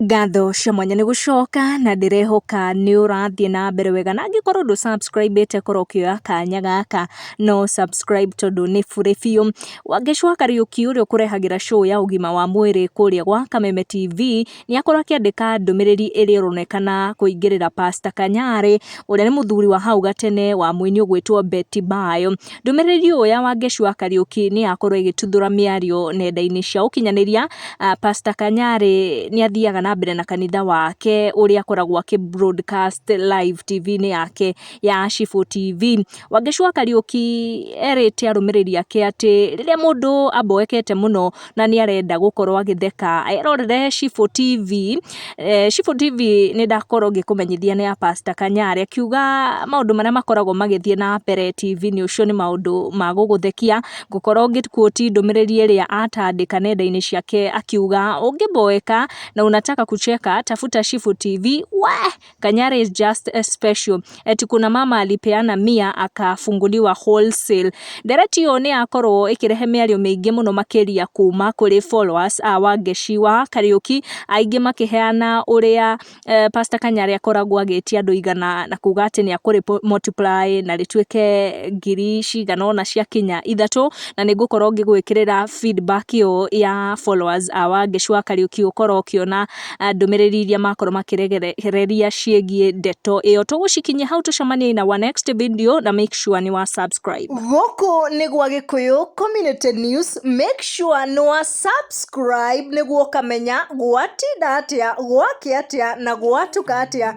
Ngatho cia mwanya nĩ gũcoka na ndĩrehoka nĩ ũrathiĩ na mbere wega, na angĩkorwo ndũ subscribe ĩte, korwo ũkĩoya kanya gaka no subscribe tondũ nĩ bũrĩ biũ. Wangeci wa Kariũki, ũrĩa ũkũrehagĩra show ya ũgima wa mwĩrĩ kũrĩa gwa Kameme TV, nĩ akorwo akĩandĩka ndũmĩrĩri ĩrĩa ĩronekana kũingĩrĩra Pastor Kanyarĩ, ũrĩa nĩ mũthuri wa hau gatene wa mũini ũgwĩtwo Betty Bayo. Ndũmĩrĩri ũyũ ya Wangeci wa Kariũki nĩ yakorwo ĩgĩtuthũra mĩario nenda-inĩ cia ũkinyanĩria. Pastor Kanyarĩ nĩ athiaga na mbere na kanitha wake ũrĩa akoragwo akĩ broadcast live TV-inĩ yake ya Shifũ TV. Wangeci wa Kariũki erĩte arũmĩrĩri ake atĩ rĩrĩa mũndũ amboekete mũno na nĩ arenda gũkorwo agĩtheka, erorere Shifũ TV. Shifũ TV nĩ ndakorwo ngĩkũmenyithia nĩ ya Pastor Kanyarĩ, akiuga maũndũ marĩa makoragwo magĩthiĩ na mbere TV-inĩ ũcio nĩ maũndũ ma gũgũthekia. Ngũkorwo ngĩ quote ndũmĩrĩri ĩrĩa atandĩka nenda-inĩ ciake, akiuga, "Ũngĩboeka na unataka kucheka, tafuta Shifũ TV. We Kanyari is just a special. Eti kuna mama alipeana 100 akafunguliwa wholesale." Ndereti ĩyo nĩ yakorwo ĩkĩrehe mĩario mĩingĩ mũno makĩria kuma kũrĩ followers a Wangeci wa Kariũki, aingĩ makĩheana ũrĩa Pastor Kanyarĩ akoragwo agĩtia andũ 100 na kuga atĩ nĩ akũrĩ multiply na rĩtuĩke ngiri cigana ũna ciakinya 3. Na nĩ ngũkorwo ngĩgwĩkĩrĩra feedback ĩyo ya followers a Wangeci wa Kariũki, ũkorwo ũkĩona ndũmĩrĩri iria makorwo makĩrekereria ciĩgiĩ ndeto ĩyo. Tũgũcikinyia hau, tũcemanie na wa next video, na make sure nĩ wa subscribe. Gũkũ nĩ gwa Gĩkũyũ Community News. Make sure nĩ wa subscribe nĩguo ũkamenya gwatinda atĩa, gwakĩa atĩa na gwatuka atĩa.